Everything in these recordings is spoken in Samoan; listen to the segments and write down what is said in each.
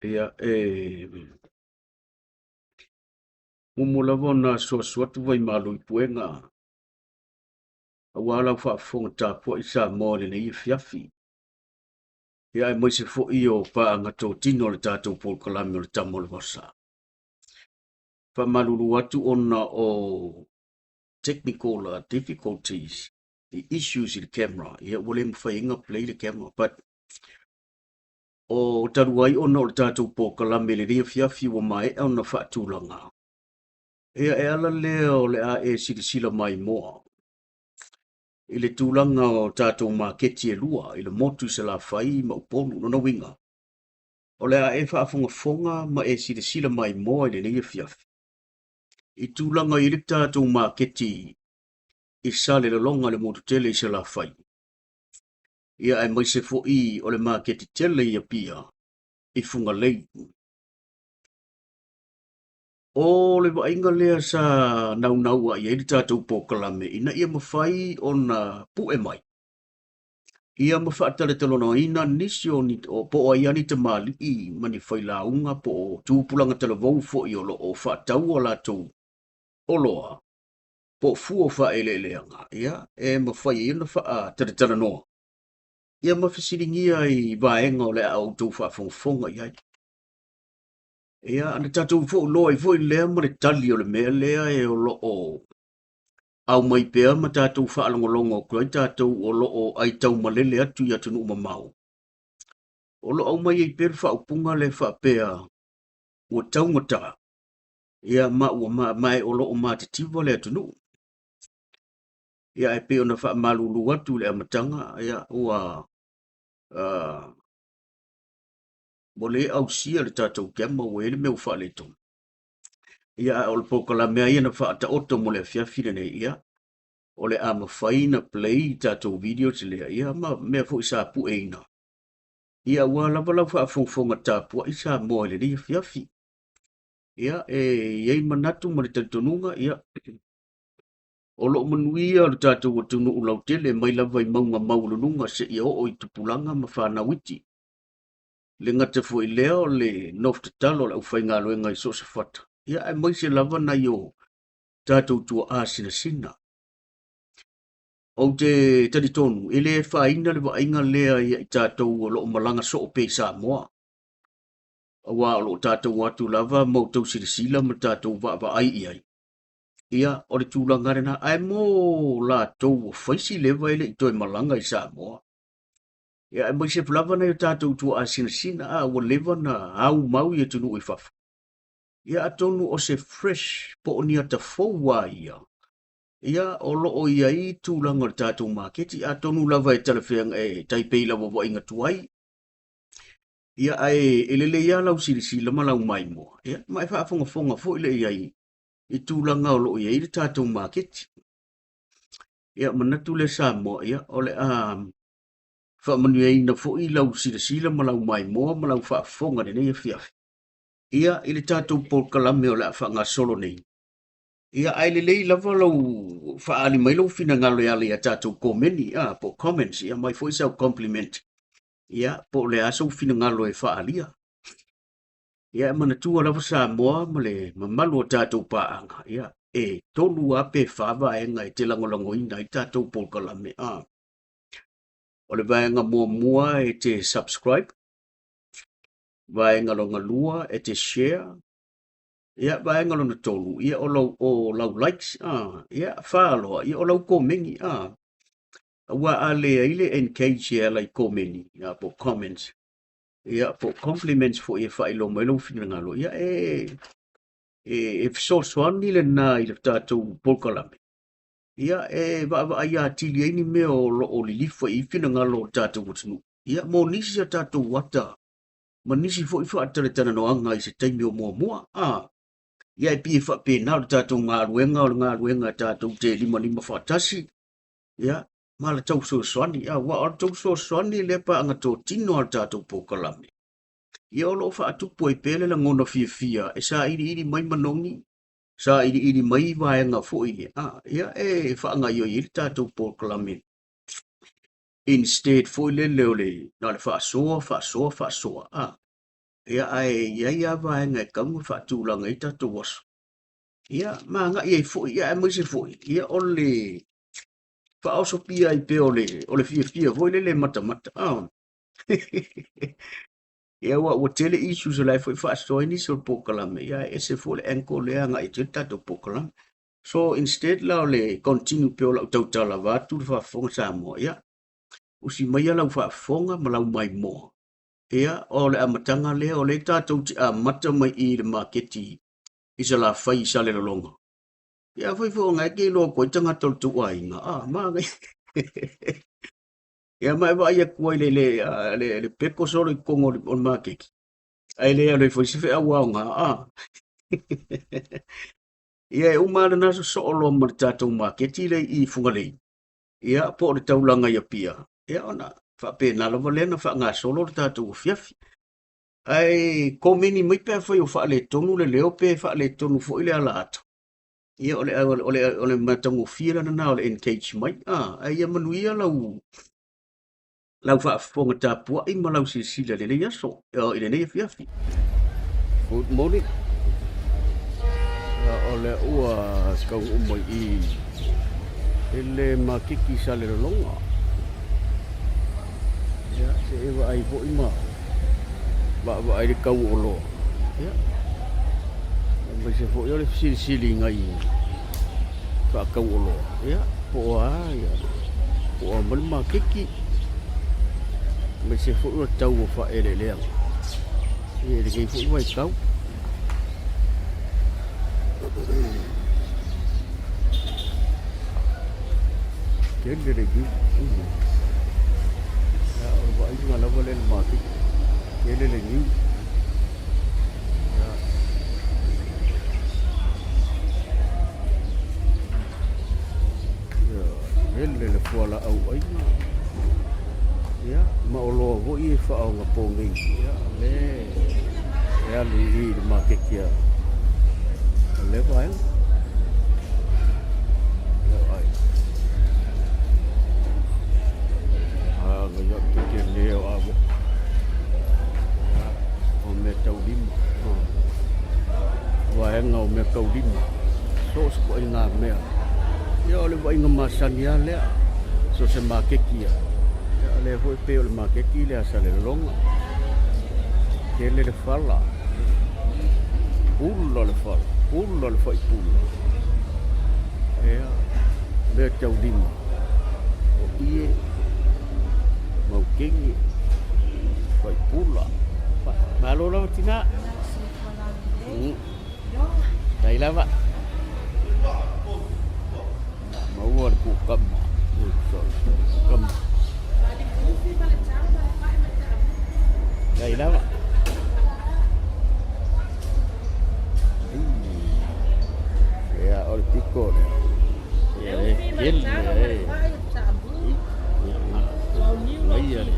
Ia, e muamua lava ona asuasu atu vaimalu i puega aua lau faafofoga tapuai Samoa i lenei afiafi. Ia aemaise foi o paaga totino o le tatou polokalame o le Tama o le Vasa. Faamalulu atu ona o technical difficulties, the issues i le camera, ia ua le mafai ai ona play le camera, but O talu ai ona o le tatou polokalame i lenei afiafi ua maea ona faatulaga, ia e ala lea o le a e silasila maimoa i le tulaga o tatou maketi e lua i le motu i Salafai ma Upolu. Lona uiga, o le a e faafogafoga ma e silasila maimoa i lenei afiafi i tulaga i le tatou maketi i Salelologa i le motu tele i Salafai. Ia aemaise foi o le maketi tele i Apia i Fugalei. O le vaaiga lea sa naunau ai i ai le tatou polokalame ina ia mafai ona pue mai ia ma faatalatalanoaina nisi o ni o po o ai lava ni tamalii ma ni failauga po o tupulaga talavou foi o lo o faatau a latou oloa po o fua o faaeleeleaga, ia, e mafai ai ona faatalatalanoa, ia ma fesiligia i vaega o le a outou faafogafoga i ai. Ia, na tatou foi loa ai foi lea ma le tali o le mea lea e o lo o aumai pea ma tatou faalogologo atu ai tatou o lo o aitaumalele atu i atunuu mamao. O lo o aumai ai pea le faaupuga lea faapea ua taugata Ia, ma ua ma, ma e o lo o matitiva le atunuu. Ia, ae pei ona faamalulu atu i le amataga, ia, ua, uh, ua le ausia le tatou kema, ua i ai le mea ua faaletonu. Ia, a o le polokalame lava ia na faataoto mo le afiafi lenei, ia, o le a mafai na play tatou videos lea, ia, ma mea foi sa pueina. Ia, aua lava lau faafogafoga tapuai Samoa i lenei afiafi. Ia, e i ai manatu ma le talitonuga, ia, o lo o manuia lo tatou atunuu lautele mai lava i mauga maualuluga seia oo i tupulaga ma fanau iti. Le gata foi lea o le nofo tatalo a le aufaigaluega i so o se fata, ia, aemaise lava nai o tatou tuaa sinasina. Ou te talitonu, e le afaina le vaaiga lea ia i tatou o lo o malaga soo pea i Samoa. Aua o lo o tatou atu lava ma outou silasila ma tatou vaavaai i ai. Ia, o le tulaga lena. Ae mo latou ua fai si leva e le i toe malaga i Samoa. Ia, aemaise lava nai o tatou tuaa sinasina, a ua leva na aumau i atunuu i fafo. Ia, atonu o se fresh po o ni ata fou lava ia, ia, o lo o i ai tulaga o le tatou maketi, atonu lava e talafeagai, e tai pei i lau vaaiga tuai. Ia, ae e lelei lava lau silasila ma lau maimoa, ia, ma e faafogafoga foi lea i ai i tulaga o lo o i ai le tatou maketi. Ia, manatu lea Samoa, ia, o le a faamanuiaina foi lau silasila ma lau maimoa ma lau faafofoga i lenei afiafi, ia, i le tatou polokalame o le a faagasolo nei. Ia, ae lelei lava lou faaali mai lou finagalo e ala i a tatou komeni, a, po o comments, ia, aumai foi sau compliment, ia, po o le a sou finagalo e faaalia. Ia, e manatua lava Samoa ma le mamalu o tatou paaga, ia, e tolu lava pe fa vaega e te lagolagoina ai tatou polokalame, a. O le vaega muamua e te subscribe, vaega lona lua e te share, ia, vaega lona tolu, ia, o lau, o lau likes, a, ia, fa loa, ia, o lau komeni, a. Aua a leai le engage e ala i komeni, ia, po o comments, ia, po o compliments foi e faailoa mai lou finagalo, ia, e, e, e fesoasoani lena i le tatou polokalame, ia, e vaavaai atili ai ni mea o lo o lilifa i finagalo o le tatou atunuu, ia, mo nisi a tatou ata ma nisi foi faatalatalanoaga i se taimi o muamua, a. Ia, e pei e faapena o le tatou galuega, o le galuega tatou te limalima faatasi, ia, ma le tou fesoasoani, aua o le tou fesoasoani lea paaga totino a le tatou polokalame. Ia, o lo o faatupu ai pea le lagona fiafia e sailiili mai manogi, sailiili mai vaega foi, a, ia, e faagaoioi ai le tatou polokalame. Instead foi lele o le na o le faasoa, faasoa, faasoa, a. Ia, ae i ai lava vaega e tatau ona faatulaga ai tatou aso. Ia, ma agai ai foi, ia, aemaise foi, ia, o le faaosofia ai pea o le fiafia foi lele matamata. Ia, ua tele issues o la e foi faasoa ai nisi o le polokalame, ia, e ese foi le angle lea e agai atu ai le tatou polokalame. So, instead la o le continue pea o lau tautala vaeatu le faafofoga Samoa, ia, usi maia lau faafofoga ma lau maimoa. Ia, o le amataga lea, o lea tatou te amata mai i le maketi i Salafai i Salelologa. Ia, afai foi o lena e te iloa atu ai tagata o le tou aiga, manaia. Ia, ma e vaai atu ai le peko solo i totonu o le maketi, ae le alu ai foi se feau aoga, Ia, e uma lava lena sosoo loa ma le tatou maketi lea i Fugalei, ia, po o le taulaga i Apia, ia, ona faapena lava lea ona faagasolo le tatou afiafi. Ae komeni mai pe afai o faaletonu le leo pe faaletonu foi le ala ata. Ia, o le matagofie la lena o le engage mai. Ae ia manuia lau faafofoga tapuai ma lau silasila i lenei aso, i lenei afiafi. Good morning. O lea ua taunuu mai i i le maketi i Salelologa. Ia, se i vaai foi ma vaavaai le tau o oloa. Ia, aemaise foi o le fesilisiliga i faatau oloa. Ia, po o a, ia, po o a mai le maketi. Aemaise foi o le tau o faaeleeleaga. Ia, i lenei foi vaitau. Tele le niu. Ia, o le vaaiga lava lea i le maketi. Tele le niu. Ia. Ia, tele le fualaau aina. Ia, ma oloa foi e faaonaponei. Ia, le e alu i le maketi a lea vaega. Ia, ai. A, ngai au te tele o awo. Ia, o mea taulima. Vaega o mea taulima. So o se ituaiga mea. Ia, o le vaaiga masani lava lea. So o se maketi ia. Ia, o lea foi pei o le maketi lea a Salelologa. Tele le fala. Pula le fala. Pula le faipula. Ia, mea taulima. O ie, maukeni, faipula. Malo lava tina. Tai lava. Maua le kukama. Kama. Tai lava. Ia, o le piko lea. Ia, e tele, e. Ia, ngaia le,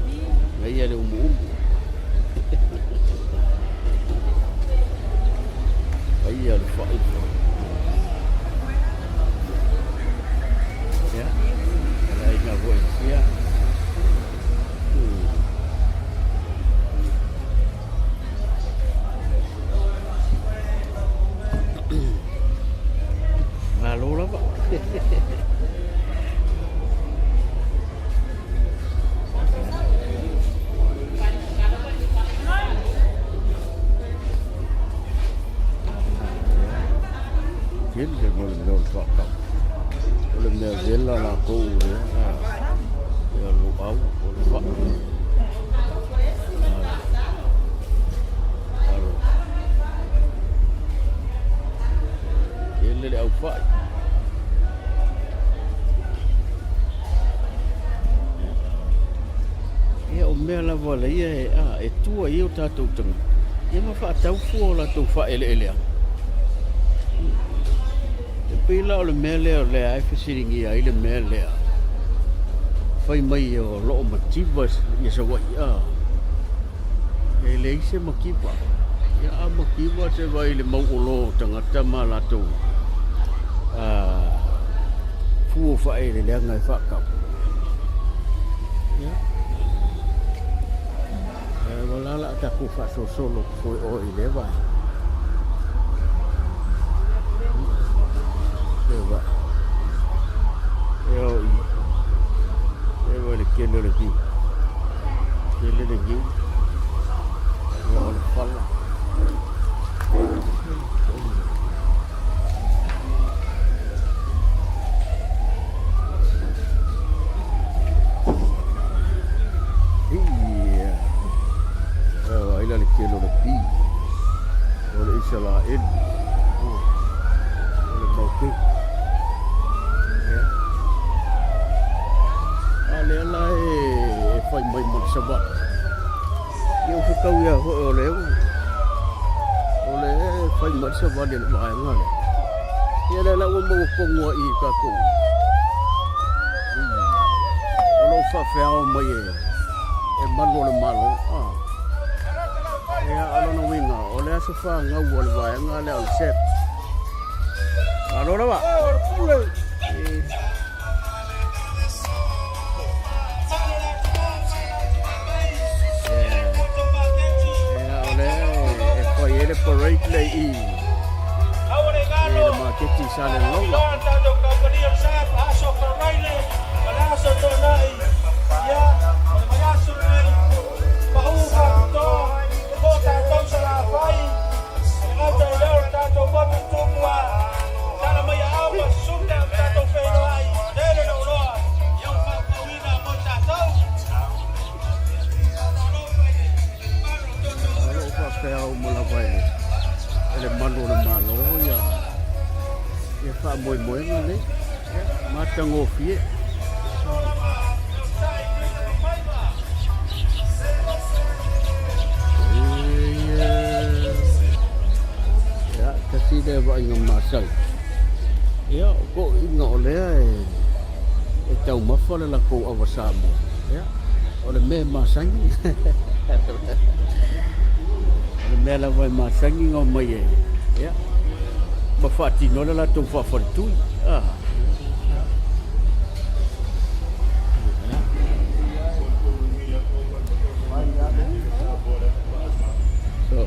ngaia le umuumu. Aia le whai. Ia, ala i ngā voi. Ia. Malo lava. Tele mo le mea o le faatau. O le mea vela latou ea, ea luau o le faa. Alo. Tele le aufai. Ia o mea lava la ia e, a, e tua i o tatou tagata, ia ma faatau fua o latou faaeleeleaga. E pei la o le mea lea o lea e fesiligia ai le mea lea, fai mai o lo o mativa ia Savaii, a, e leai se mativa. Ia a mativa se vai le mau oloa o tagata ma latou fua o faaeleeleaga e faatau. Ia, ua la la a tatou faasolosolo atu foi oe i lea vaega. Lea vaega. Ea o i. Lea vae le tele o le niu. Tele le niu. Ea o le fala. Ia. Ai la le tele o le pi. O le Isalaelu. O le maukei. Ia. A lea la e fai mai ma le Savaii. Ia ua fetau ia foi o lea o le fai mai le savali a le vaega lea. Ia lea la ua maua tonu ai i tatou. O lo o faafeao mai e malu o le Malo. Ah. Ia, o lona uiga, o le aso fanau o le vaega lea o le SAP. Malo lava. Ia, o lea e fai ai le parade le i i le maketi i Salelologa. O lo o faapea uma lava e le malu o le Malo ia ia faamoemoega nei. Ia, matagofie. Ia, tasi lea vaaiga masani. Ia, o toeaiina o lea e taumafa le latou ava Samoa. Ia, o le mea e masani. O le mea lava e masani na omai e, ia, ma faatino ai le latou faafaletui. Ah. So,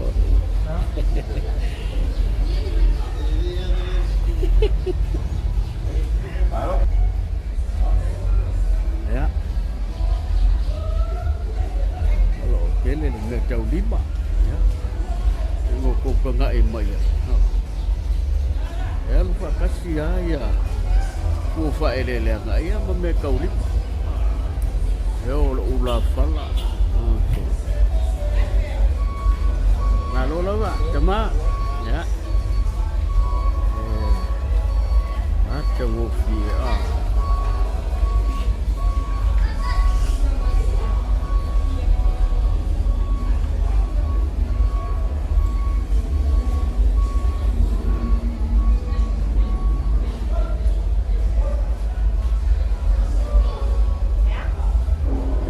Ia. O lo o tele le mea taulima. Ia. E ngo kou kagaʻi mai ai. E alu faatasi lava ia fua faaeleeleaga ia ma mea taulima. E o lou ulafala. Okay. Malo lava, tama. Ia. E matagofie. Ah.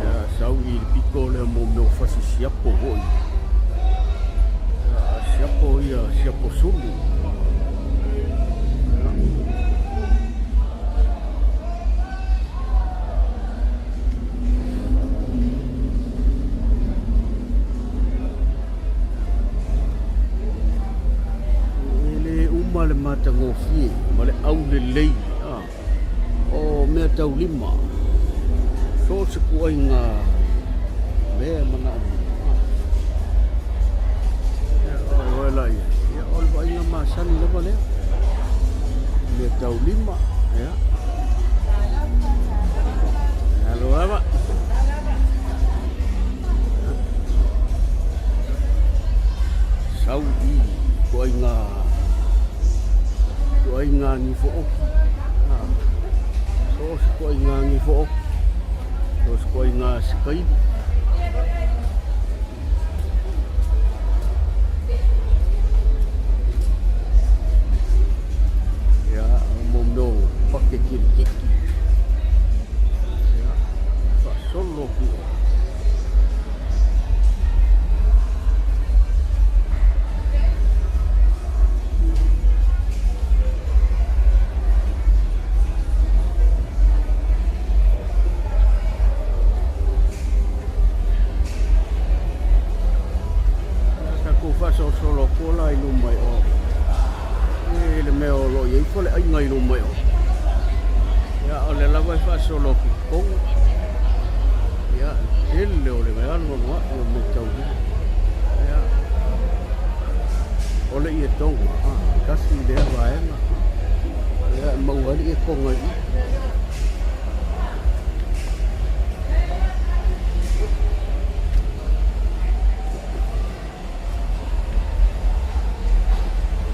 Ia, sau i le pito lea mo mea o fasi siapo foi. Ia, siapo ia, siapo sulu. Ia. E le uma le matagofie ma le aulelei o meataulima, so o se kuaiga mea e manaomia. Ia, oe la ia. Ia, o le vaaiga masani lava lea. Meataulima, ia. Alo lava. Sau i ituaiga ituaiga nifo oki. So o se ituaiga nifo oki. So o se ituaiga sikaili. Ia, mo mea o pake kirikiki. Ia, faasolo atu. faafofoga i i.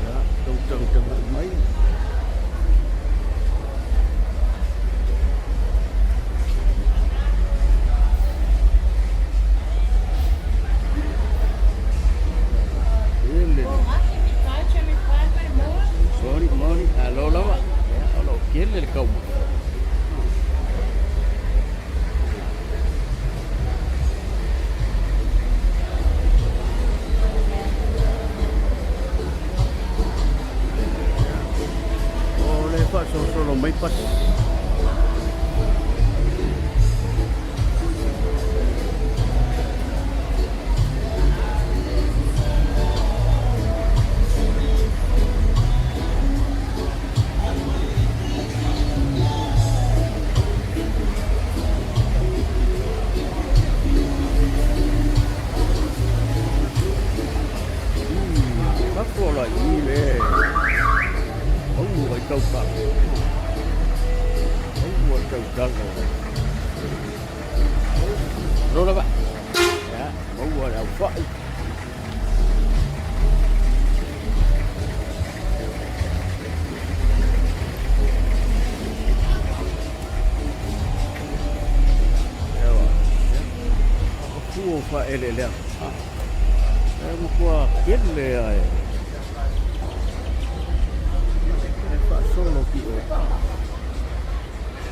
Ia, tou tagatagai mai. Tele. Moni, moni, alo lava. Ia, o lo o tele le taumafa. O le faasolosolo mai pasi. Fafo la i le Maua ai tau talo. Maua tau talo. Lola ba. Ya, maua le au fai. Fua o faaeleeleaga. E matua tele a e faasolo ki o.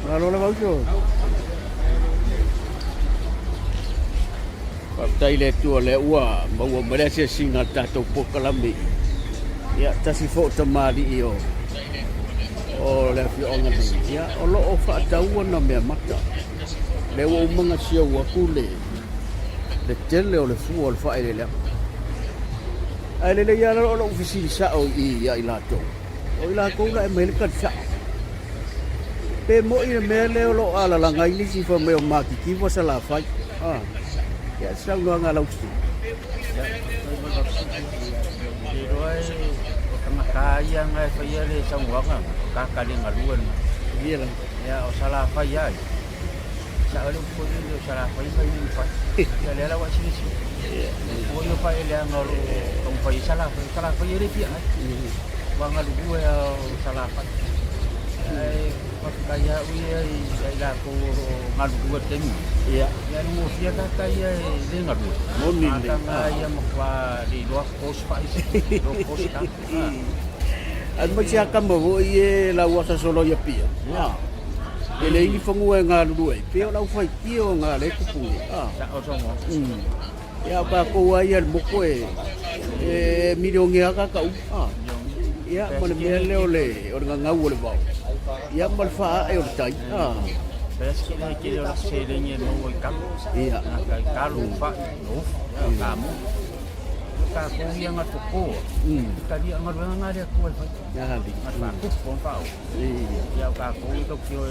Malo lava uso. Faafetai i le Atua o lea ua maua mai le asiasiga a le tatou polokalame. Ia, tasi foi o tamalii o o le afioaga nei, ia, o lo o faataua na meamata. Lea ua uma ona siau atu le le tele o le fua o le faaeleeleaga. Ae lelei lava o lou fesili sao i i ia i latou, o i latou la e aumai ai le tali sao. Pe moi le mea lea o lo o alalaga ai nisi fai mai o Matitiva Salafai. Ah, ia se saunoaga a lau sui. Te iloa e o tagata ia na e faia le saunoaga, o tagata le galue lena. Ia la. Ia o Salafai lava ia, sao le upu foi lele o Salafai fai mea mafai. Ia lea la ua e silasila. O ia faaeleeleaga o lo o taumafai ai Salafai, o Salafai e le fia ai. Ua galulue lava o Salafai. Ae faafetai lava au ia ia i latou o lo o galulue i le taimi nei. Ia. Ia e gofie tagata ia e le galue. Moni lelei. Tagata ia matua le iloa course faaisi, iloa course ta. Aemaise lava tama foi e lau asa solo i Apia. E leai ni fanua e galulue ai, pei o le aufaitio na lea e tupu nei. Sao saunoa. Ia o tatou lava ia i le motu e e milionea lava tagata uma. Ia ma le mea lea o le o le gagau o le vao, ia ma le faaae o le tai. Fai lava si tele o lata seleni e maua i talo. Ia. I talo, fai, ofu, kamu. Tatou ia na toto, talia galuega na a le Atua e fai. Na faatupu ma faaoo. Ia o tatou ia tatou te o e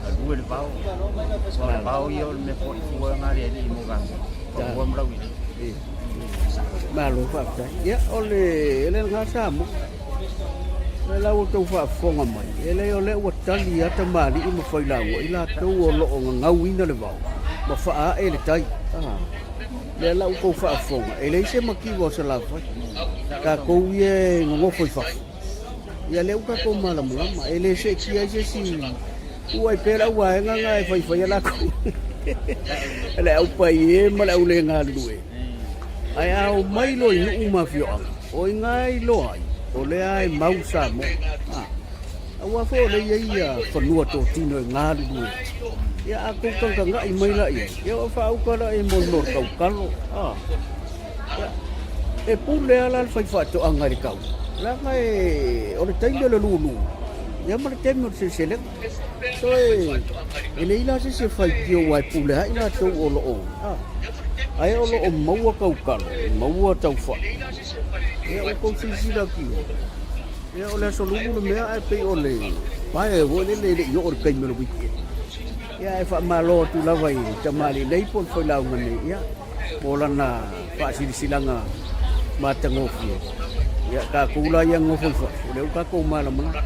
galue le vao. Aua o le vao ia o le mea foaifua na a le Alii mo tatou. Faua ma lauilei. Malo faafetai. Ia o le le lena Samoa. O la ua outou faafofoga mai, e leai o lea ua tali lava tamalii ma failauga, i latou o lo o gagauina le vao ma faaae le tai. Lea la ua outou faafofoga, e leai se mativa o Salafai. Tatou ia e nonofo i fafo, ia lea ua tatou malamalama, e le seetia ai se isi, tuu ai pea le au vaega na e faifaia latou, le au paie ma le au le galulue. Ae a omai loa i nuu ma afioaga, o i ina e iloa ai, o lea e mau Samoa. Aua foi o lea e i ai fanua totino e galulue ai. Ia a tou tagatagai mai la i ai, ia ua faauka la i mo le mea o le tautalo. Ia, e pule lava la le faifaatoaga i le tau, leaga e, o le taimi o le lulu, ia ma le taimi o le seleselega. So e, e leai la se isi e faitio aua e pule lava i latou o lo o, ae o lo o maua tautalo, maua taufai. Ia ua tou silasila atu i ai. Ia o le aso Lulu le mea ae pei o le pae foi lele e le i oo i le taimi o le weekend. Ia ae faamalo atu lava i tamalii nei po o le failauga nei ia mo lana faasilasilaga matagofie. Ia tatou la ia nofo i fafo, o lea ua tatou malamalama.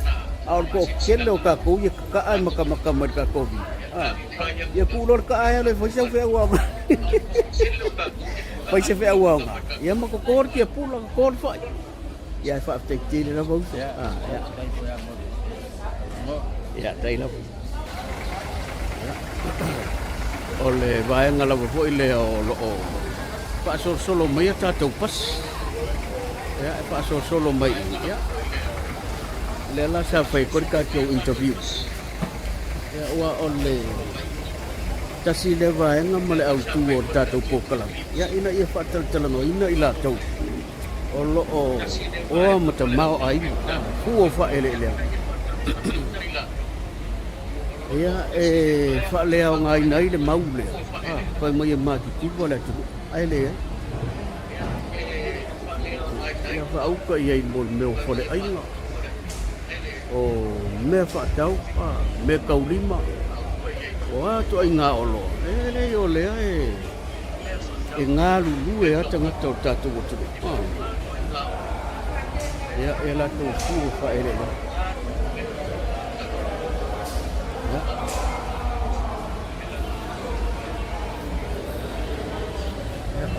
A o le toatele o tatou ia kaka'a e matamata mai i le tatou video. Ia tuu loa le ka'a e alu e fai sau feau aoga. Fai se feau aoga. Ia ma toto le tiapula, toto le fai. Ia e faafetai tele lava uso. Ia. Ia, tai lava. O le vaega lava foi lea o lo o faasolosolo mai a tatou pasi. Ia, e faasolosolo mai i, ia. Lea la sa fai ai le tatou interview. Ia, ua o le tasi lea vaega ma le autu o le tatou polokalame, ia, ina ia faatalatalanoaina i latou o lo o oa ma tamaoaiga, fua o faaeleeleaga. Ia, e faaleaogaina ai le mau lea, fai mai e matitiva le atunuu, ae leai. Ia faauka i ai mo le mea o faleaiga, o mea faatau, mea taulima, o a ituaiga oloa, e leai o lea e galulue lava tagata o le tatou atunuu. Ia, e latou fua faaeleeleaga. Ia.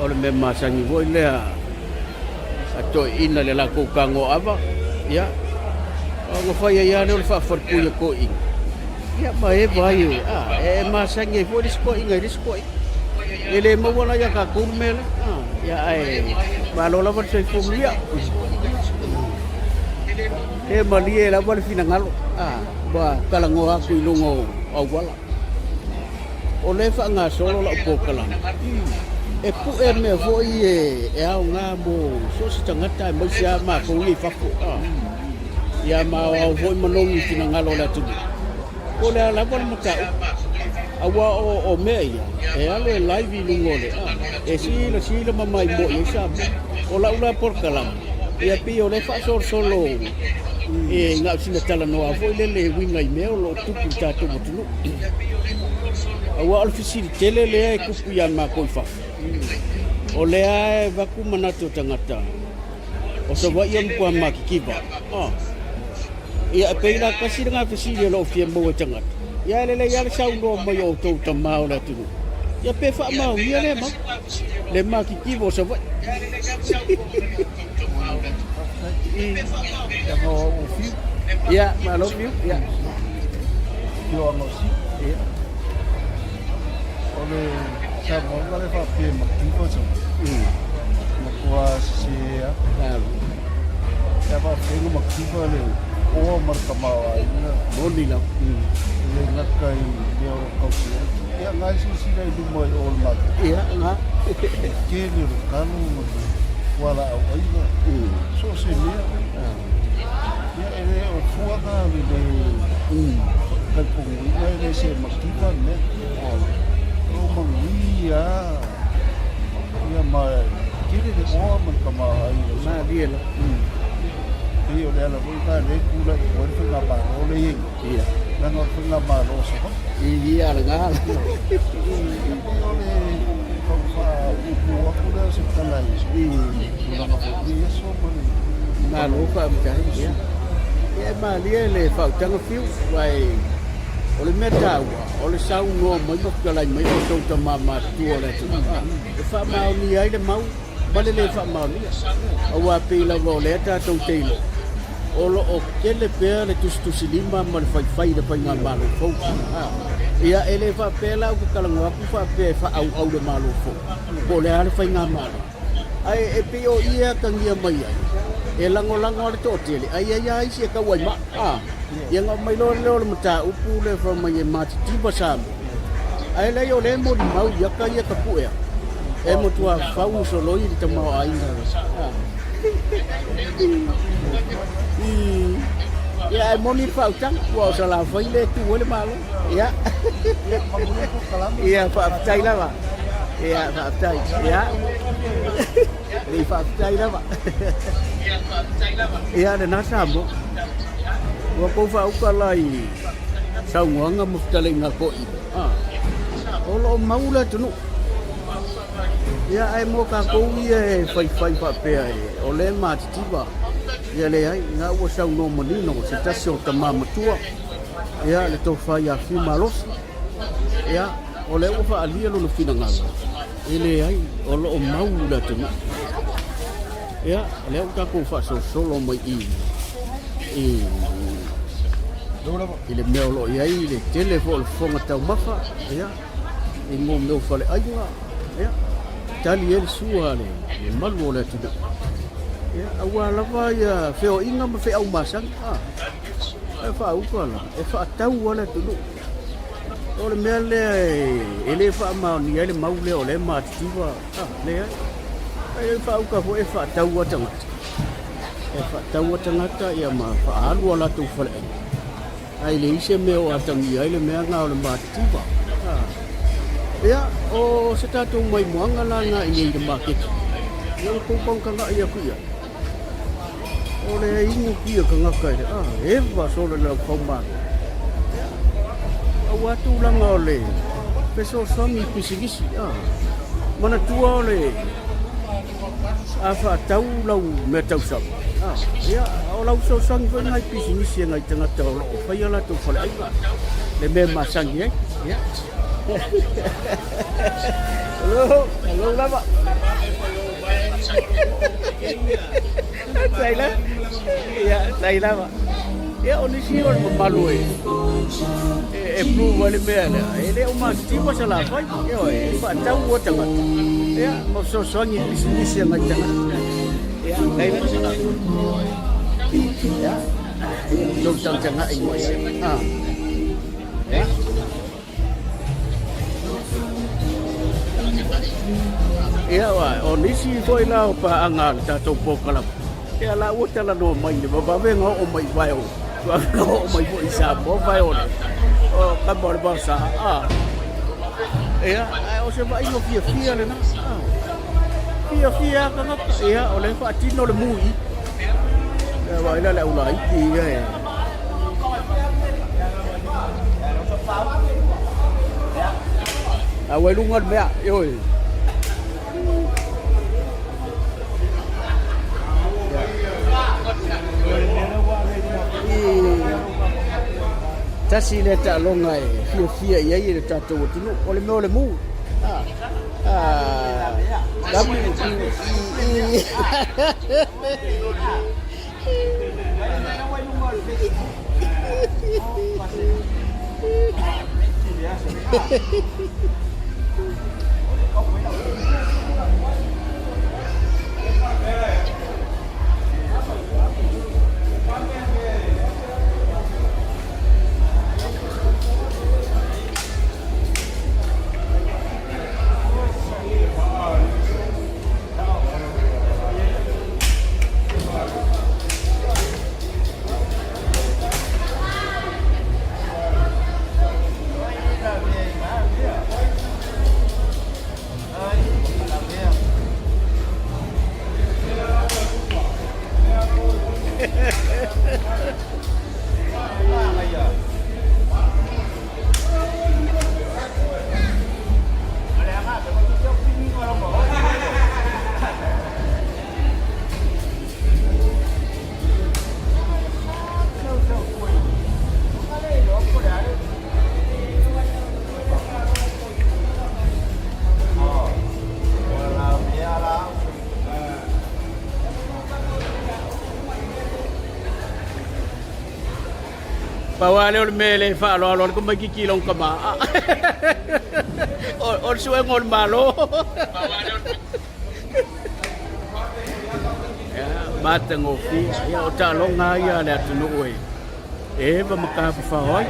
O le mea masani foi lea a toeaiina i le latou tagoaava, ia, ona fai ai lava lea o le faafalepui a toeaiina, ia ma eva ai, a, e masani ai foi le isi toeaina i le isi toeaina. E le maua la ia tatou le mea lea, a, ia ae malo lava le soifua manuia. E malie lava le finagalo, a, ua talanoa atu i luga o auala. O lea e faagasolo lau polokalame, e pue mea foi e aoga mo so o se tagata aemaise lava matou ia i fafo. Ia ma aoao foi manogi i finagalo o le atunuu, po o le a lava le mataupu. Aua o mea ia, e alu e live i luga o le, e silasila ma maimoa i ai Samoa. O lau la polokalame, ia pei o lea e faasolosolo e na o sina talanoa foi lele e uiga i mea o lo o tupu i le tatou atunuu. Aua o le fesili tele lea e tupu ia matou i fafo, o lea e avatu manatu o tagata o Savaii o le matua matitiva. Ia e pei la tasi lena fesili o lo o fia maua e tagata, ia e lelei lava le saunoa mai o outou tama o le atunuu, ia pe faamaonia lea mau, le matitiva o Savaii. Ia, malo Fiu. Ia. Afioaga o Sili. Ia. O le saunoaga lea faapea e mativa Savaii. Matua sese lava. Ia faafetai na mativa le oa ma le tamaoaiga. Moni lava. E le gata i mea o lo o tausia ai. Ia na e silasila i luma i o le maketi. Ia, na. Le tele o le talo ma le fualaau aina. So o se mea. Ia e le o fua na le le talitonuina e le se mativa le mea. O manuia ia ma tele le oa ma le tamaoaiga. Malie la. Pei o le ala foi lena lea e tulai atu ai le faigamalo lea e i ai nei. Ia. Leaga o le faigamalo o Savaii. Ia lena. Pei o le tau faapuupuu atu lea o se tala i tulaga foi i lenei aso ma le Malo faafetai. Ia. Ia e malie le faautaga Fiu, aua o le mea taua, o le saunoa mai ma fetalai mai outou tama matutua o le atunuu, e faamaonia ai le mau ma le le faamaonia. Aua pei lava o lea tatou te iloa, o lo o tele pea le tusitusilima ma le faifai i le faigamalo fou. Ia, e le faapea la ou te talanoa atu faapea e faaauau le Malo fou, po o le a le faigamalo. Ae e pei o i e atagia mai ai, e lagolago lava le toatele, ae i ai lava isi e tau ai maa. Ia ona aumai loa lea o le mataupu lea fai mai e matitiva Samoa, ae leai o lea e molimau i ata ia tapu'e atu, e matua fau soloi le tamaoaiga. Ia ae moni le faautaga, ua o Salafai lea e tu ai le Malo. Ia. Ia faafetai lava. Ia faafetai. Ia. Lei faafetai lava. Ia lena Samoa. Ua kou faauka la i saunoaga ma fetalaiga koʻi. Ah. O lo o mau le atunuu. Ia ae mo tatou ia e faifai faapea e o lea e matitiva. Ia leai, na ua saunoa manino se tasi o tama matua, ia le tofa ia Fiu Malosi. Ia, o lea ua faaalia lona finagalo, e leai, o lo o mau le atunuu. Ia, o lea ua tatou faasolosolo mai i i i le mea o lo o i ai le tele foi o le fofoga taumafa, ia, i mo mea o faleaiga, ia, tali ai le sua a le malu o le atunuu. Ia, aua lava ia feoaiga ma feau masani, a, e faauka la, e faatau lava le atunuu. O le mea lea e le faamaonia ai le mau lea o lea e matitiva, a, leai. E faauka foi e faatau lava tagata. E faatau lava tagata ia ma faaalu a latou faleaiga. Ae leai se mea o atagia ai le mea lena o le matitiva. Ia, o se tatou maimoaga la lena i inei i le maketi. Ia ua tou tagatagai atu i ai. O le inu pia tagata i le, a, eva solo i le laufaumalo. Ia, aua tulaga o le fesoasoani i pisinisi. A, manatua o le a faatau lau mea tausami, a, ia, o lau fesoasoani foi lena i pisinisi a nai tagata o lo o faia latou faleaiga, le mea e masani ai. Ia. Hello, hello lava. Tai la. Ia, tai lava. Ia, o nisi o le mamalu e, e, e prove ai le mea lea. E le o matitiva Salafai. Ioe, e faatau ua tagata. Ia, ma fesoasoani i pisinisi a nai tagata. Ia, tai la. Ia, tou tagatagai mai ai. Ah. Ia. Ia, o nisi foi la o paaga a le tatou polokalame, ia la ua talanoa mai i le vavavega oo mai i vae o, vavavega oo mai foi i Samoa vae o le o kama o le Vaosa. Ah. Ia, ae o se vaaiga fiafia lena. Ah. Fiafia lava tagata. Ia, o lea e faatino le mu i i. Ia, vaai la le aulaiti ia e A ua i luga le mea, ioe. Tasi lea taaloga e fiafia i ai le tatou atunuu, o le mea o le mu. Ah, ah, Pau lava lea o le mea e le faaaloalo ai le tamaitiiti i lona tama, o le suega o le Malo. Ia, matagofie. Ia, o taaloga lava ia a le atunuu e eva ma tafafao ai.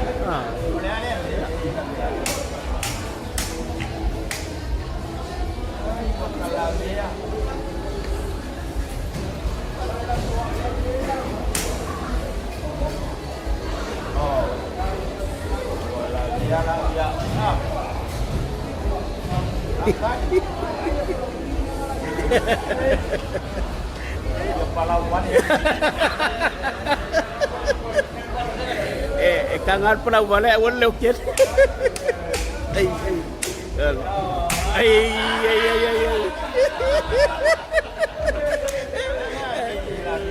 E taga le palau vale aua le leo tele. Ai ai. Ai ai ai ai.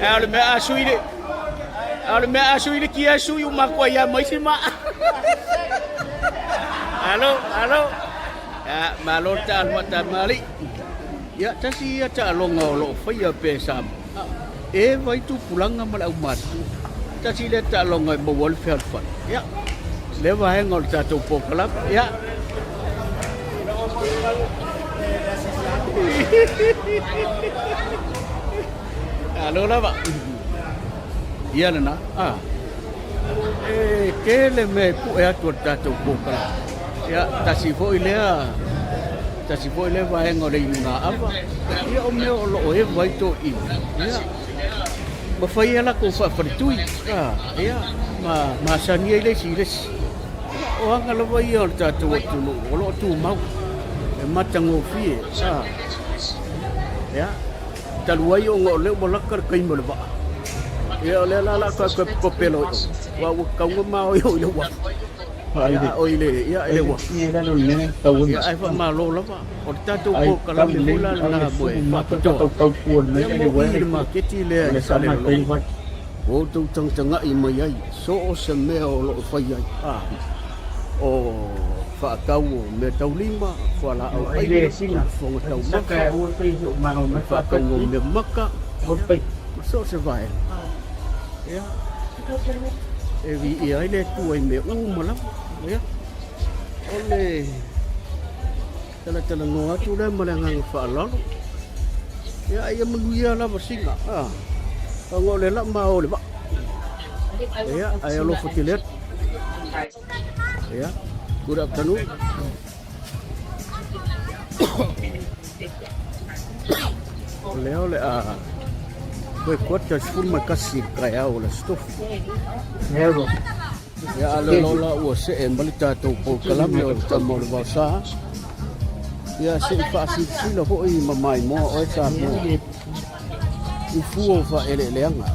A o le mea a sui le a o le mea a sui le kia e sui uma atu ai lava ma isi maa. Alo, alo. Ia, malo le taalo faatamalii. Ia, tasi ia taaloga o lo o faia pea e Samoa. E vai tupulaga ma le aumatutua. Tasi lea taaloga e maua ai le fealofani. Ia, lea vaega o le tatou polokalame. Ia. Alo lava. Ia lena. Ah. E tele mea e pue atu o le tatou polokalame. Ia, tasi foi lea tasi foi lea vaega o le inugaava. Ia o mea o lo o eva ai toeaiina. Ia, ma fai ai latou faafaletui. Ah, ia, ma masani ai le isi i le isi. O aga lava ia o le tatou atunuu o lo o tumau e matagofie. Ah, ia, talu ai ona o lea ua laka le taimi o le vaa. Ia, o lea la o le a toe pepelo i o, aua ua tatau ona maoio i le uafu. Ia, o i le, ia, i le uafu. Ia, ae faamalo lava. O le tatou polokalame foi la lena mo e faapitoa. Ia, mo i le maketi lea i Salelologa. Ua outou tagatagai mai ai, so o se mea o lo o fai ai, a, o faatau o meataulima, fualaau aina, fofoga taumafa, faatauga o mea maka, ma so o se vaega. Ia, e viia ai le Atua i mea uma lava. Ia, o le talatalanoa atu lea ma le agaga faaaloalo. Ia, a ia manuia lava sina, a, ona o lea la ma o le vaa. Ia, ae alofa tele atu. Ia, good afternoon. O lea o le a toe kuata 11 i le taeao o le Aso Tofi. Ia, a lea loa la ua see ma le tatou polokalame o le Tama o le Vaosa. Ia, se i faasilasila foi ma maimoa oe Samoa i fua o faaeleeleaga.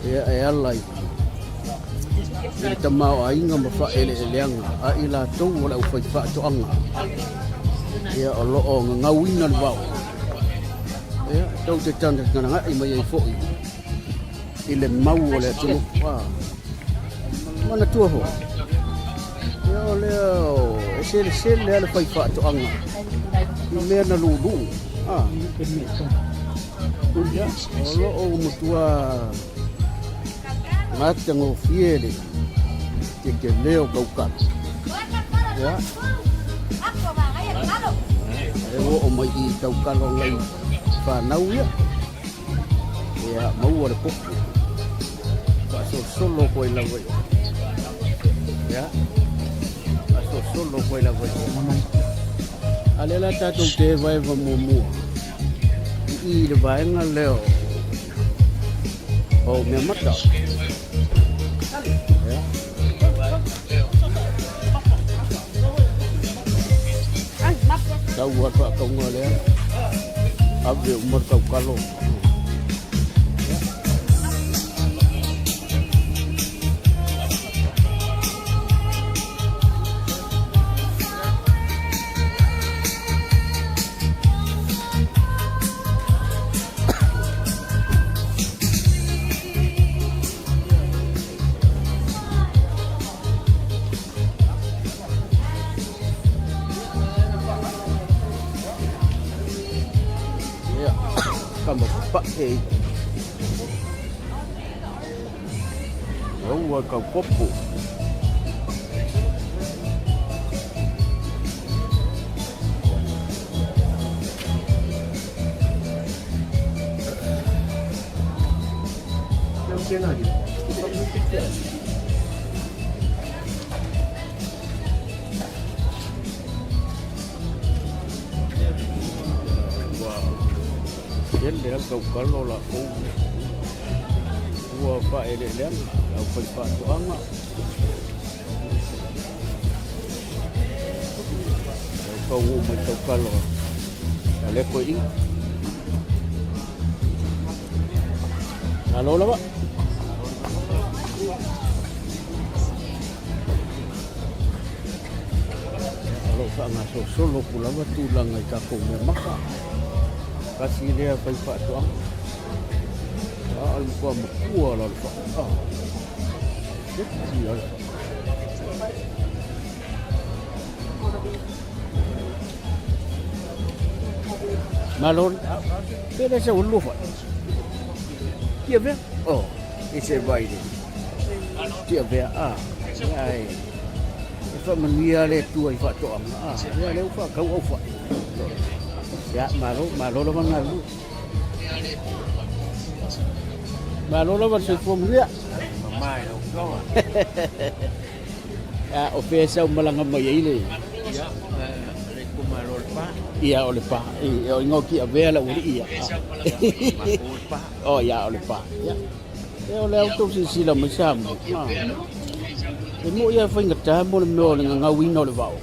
Ia, e ala i i le tamaoaiga ma faaeleeleaga a i latou o le aufaifaatoaga ia o lo o gagauina le vao. Ia, tou te tagatagai mai ai foi i le mau o le atunuu. Ah, manatua foi, ia o lea e selesele lava le faifaatoaga i mea na lulu. Ah, ia, o lo o matua matagofie le tetele o taukalo. Ia, e oo mai i taukalo ngai whanau ia. Ia, maua le popo. Faasolosolo koe lava i o. Ia, faasolosolo koe lava i o. A lea la tatou te evaeva muamua i i le vaega lea o mea mata. Ia. Tau a whaakaunga lea. Ave uma le taukalo. Ia, kama pae. Aua kau popo. Ua tele lava taukalo lakou ua faaeleeleaga le aufaifaatoaga. Taunuu mai taukalo a lea toeaina. Malo lava. O lo o faagasolosolo atu lava tulaga i tatou mea maka. Tasi lea faifaatoaga. A o le matua matua la o le fai. A. Sexy a le fai. Malo, pe le sa ulu fai. Tia vea? Oh, e se vai le. Tia vea, a. Ia e. E faamanuia le Atua i faatoaga. A, ia lea ua faatau au fai. Ia, malo, malo lava le galulue. Malo lava le soifua manuia. Mama i lau afioga. Ia, o fea e sau malaga mai ai le... Ia, le itumalo o Lepa. Ia, o Lepa. I, o ingoa ki avea lau alii ia. Matou o Lepa. Oh, ia, o Lepa. Ia. Ia, o le a outou silasila mai Samoa. Ah. E mo'i lava e faigata mo le mea o le gagauina o le vao.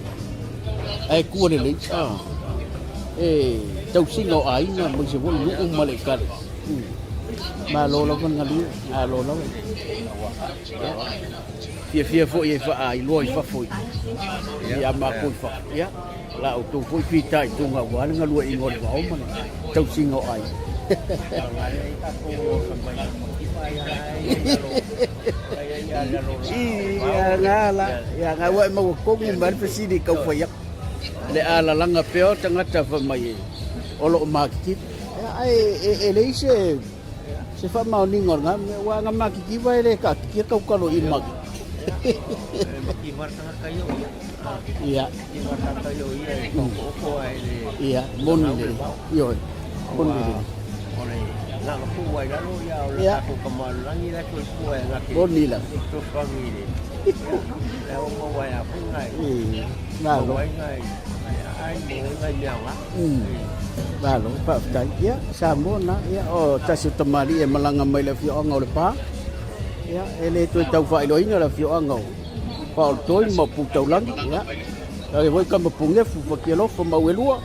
Ae kua lelei. Ah. E tausiga o aiga aemaise foi nuu ma le ekalesia. Malo lava le galue, malo lava. Ia. Fiafia foi e faailoa i fafo i a matou i fafo. Ia, la outou foi fitaituga aua le galueaiina o le vao ma le tausiga o aiga. Ia nga la, ia nga ua e maua tonu mai le fesili i tau fai atu. Le alalaga pea o tagata fai mai o lo o makikili. Ae e leai se se faamaoniga o lena mea, aua ana makikiva e le taatitia tautalo i le makiki. Ia. Ia, moni lelei. Ioe, moni lelei. Ia. Moni lava. Malo. Malo, faafetai. Ia, Samoa na, ia, o tasi o tamalii e malaga mai le afioaga o Lepa. Ia, e le toe tau faailoaina le afioaga o Paoletoi ma Putaulagi. Ia, e foi kama pugefu, Fatialofa ma Auelua.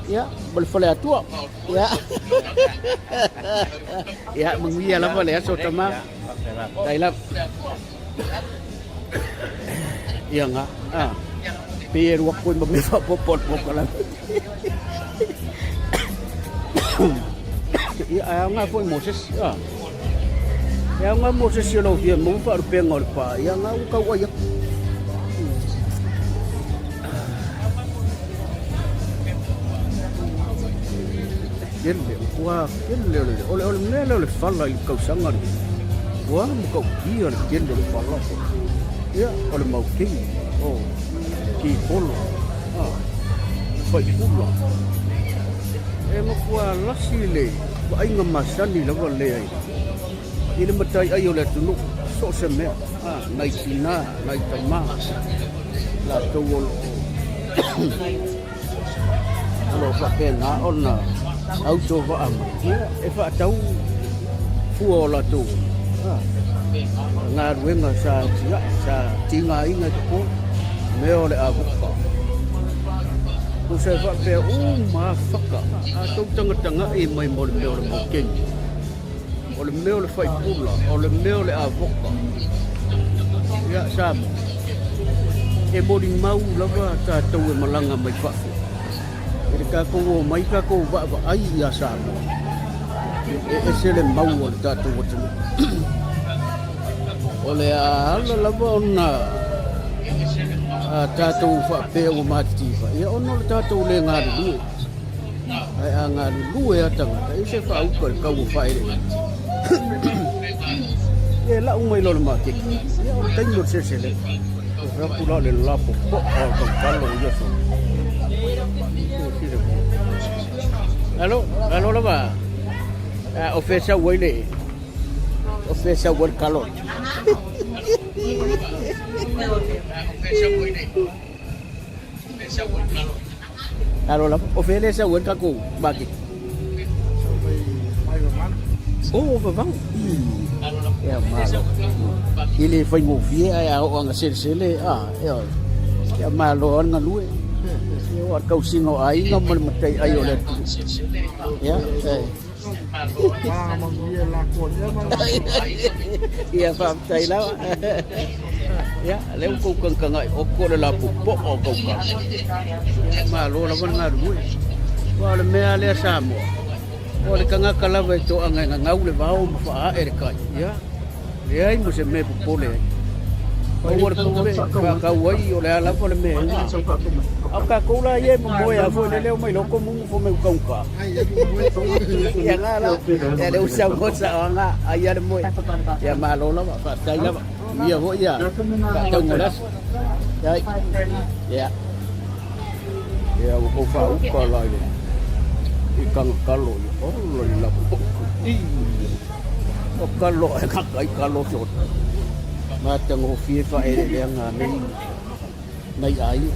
Ia, ma le Faleatua. Ia, ia, manuia lava le aso tama. Tai lava. Ia nga, a, pei e alu atu ai ma mea faaopoopo a le polokalame. Ia, ae aoga foi mo se isi, a. E aoga mo se isi o lau fia maua faalupega o le pa, ia nga ua tau ai atu. Tele, ua tele o le, o le, o le mea lea o le fala i le tausaga lenei, ua matautia le tele o le fala. Ia, o le maukeni, o kipolo, a, faipula. E matua lasi le vaaiga masani lava lea i, i le mataiai o le atunuu, so o se mea, a, nai tinā, nai tamā, latou o lo o o lo o faapena ona autovaa mai, ia, e faatau fua o latou galuega sa tiai, sa tigaina i totonu, mea o le avuka. Tusa e faapea uma lava faka, a tou tagatagai mai mo le mea o le maukeni, o le mea o le faipula, o le mea o le avoka. Ia, Samoa, e molimau lava tatou e malaga mai fafo, i le tatou omai tatou vaavaai ia Samoa, e ese le mau o le tatou atunuu. O le a ala lava ona a tatou faapea ua matitiva, ia ona o le tatou le galulue. Ae a galulue a tagata, e se faauka i le kau o faaeleele. Ia e lau mai loa le maketi, ia o le taimi o le seleselega. E fai atu la o le lapopoa o le tautalo o ia aso. Alo, alo lava. O fea sau ai le o fea sau ai le kalot. Alo lava, o fea lea sau ai le tatou maketi? Sau mai mai Vavau. Oh, Vavau. Ia malo. E le faigofie ae a oo ina selesele, a, ioe. Ia malo lava le galue. Ia aua o le tausiga o aiga ma le mataiai o le atunuu. Ia, e. Ia faafetai lava. Ia, lea ua tou tagatagai oko le lapopoa o tautalo. Ia, malo lava le galulue. Aua o le mea lava lea Samoa. O le tagata lava e toaga e gagau le vao ma faaae le tai, ia, leai ma se mea e popole ai. Maua le tupe, faatau ai, o le a lava le mea e A o tatou la ia e momoe lava foi lele omai loa tomumu fai mai ua taugata. Ia na la, ia lea ua saunoa saoaga ai lava le moe. Ia malo lava, faafetai lava. Manuia foi ia faatauga o le aso. Ia. Ia. Ia ua tou faauka la i le i Tagatalo ia. Ola le lava. O kalo e kaka i kalo sona. Matagofie faaeleeleaga a nei nai aiga.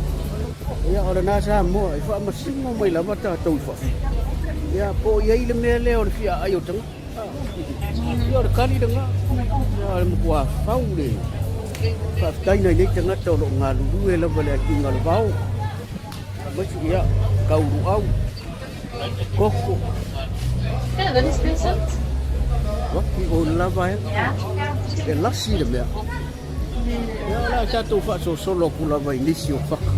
Ia o lena Samoa e faamasino mai lava tatou i fafo. Ia po o i ai le mea lea o le fia aai o tagata. Ia o le kali lena. Ia o le matua fau le faafetai nai nei tagata o lo o galulue lava i le atiga o le vao. Aemaise ia tauluau, koko. Vaki o lava e. E lasi le mea. Ia o le a tatou faasolosolo atu lava i nisi o faka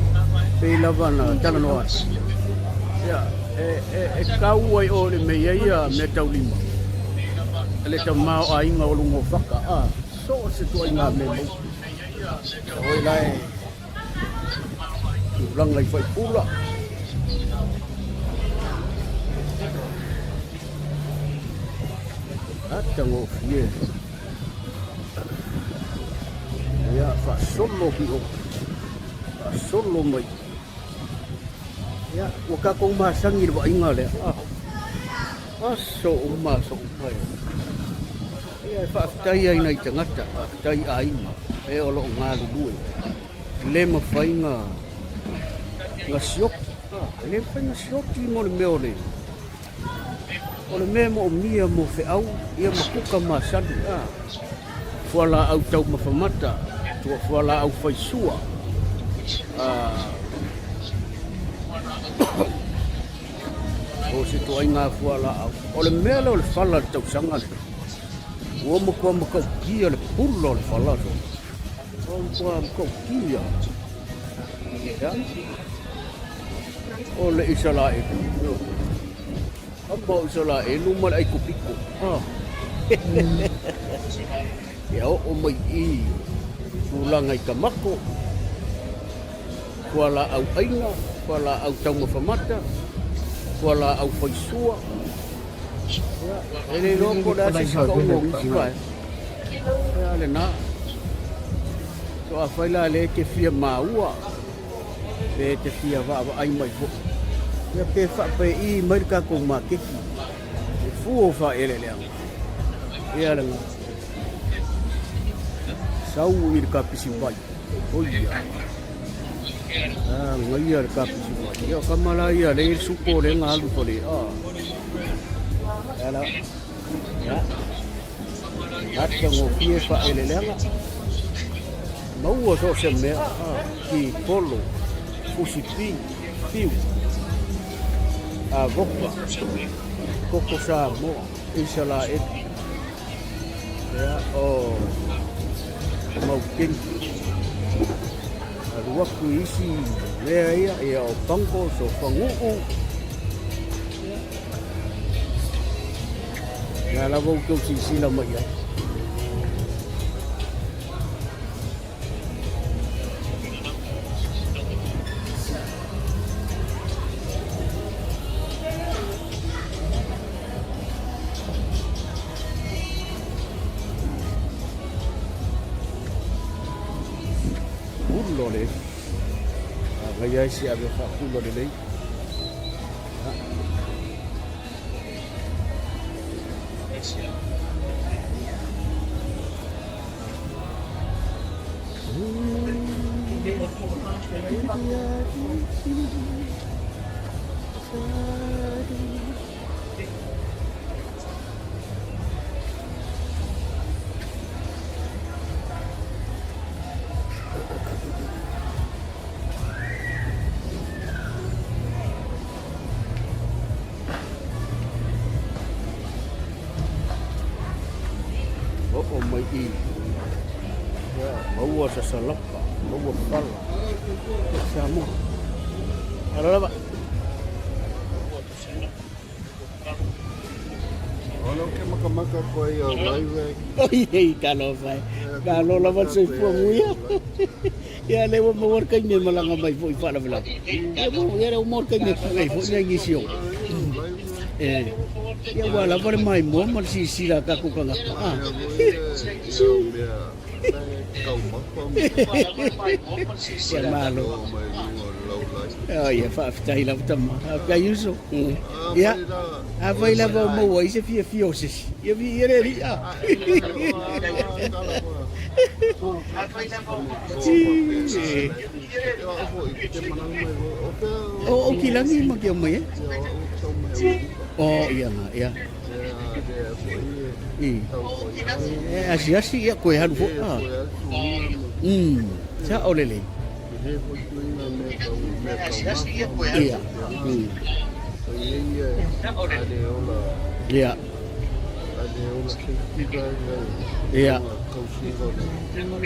pei lava na talanoa atu. Ia, e, e, e tau ai o le mea i ai ia meataulima, le tamaoaiga o luga o faka, a, so o se tuaiga mea maua. Oi la e tulaga i faipula. Atagofie. Ia, faasolo ki o, faasolo mai. Ia, ua tatou masani i le vaaiga lea. Ah, aso uma, aso uma. Ia, e faafetai ai nai tagata, faafetai i aiga, e o lo o galulue. Le mafai na, na sioki. Ah, le mafai na sioki mo le mea o le, O le mea e moomia mo feau ia ma kuka masani a fualaau taumafa mata, fualaau faisua, a o se ituaiga fualaau. O le mea lea o le fala i le tausaga lenei, ua matua matautia le pula o le fala soo. Ua matua matautia. Ia. O le Isaraelu. Kama o Isaraelu ma le Aikupito. Ah. Ia oo mai i tulaga i Kamako, fualaau ʻaina, fualaau taumafa mata, fualaau faisua. Ia, e le iloa po o le a se isi kauga o nisi vaega. Ia, lena. So afai la lea e te fia maua pe e te fia vaavaai mai foi, ia pe faapeii mai le tatou maketi e fua o faaeleeleaga. Ia lena. Sau i le kapisi vai. Oia. Ah, ngaia le kapisi vai. Ia kama la ia le suko le ngalu fale. Ah. Ala. Ia. Matagofie faaeleeleaga. Maua so o se mea, ki polo, fusi pi, piu, avoka, koko Samoa, Isalaeli, ia, o maukeni. Alu aku i isi mea ia, ia o bangos, o faguu, ia. Ia lava outou silasila mai ai. Pulo le. Ngai ai si ave faapulo lelei. Oo mai i ia maua sasalapa, maua fala o Samoa. Ala lava. Makamaka koe i au live. Oi, ei, talofa e. Malo lava le soifua muia. Ia le ua maua le taimi e malaga mai foi i faalavelave. Ia mo ia le ua maua le taimi e pue ai foi nai nisi o. E. Ia ua lava le maimoa ma le silasila a tatou tagata. Ah. Ia malo. Ia faafetai lava tama. Faafetai uso. Ia, afai lava o maua ai se fiafia o se isi, ia viia le Alii. A. O Aukilagi ma ke mai e? O ia nga, ia. I. E asiasi ia koe halu fo. Ah. Sa o lelei. Ia. Ia. Ia.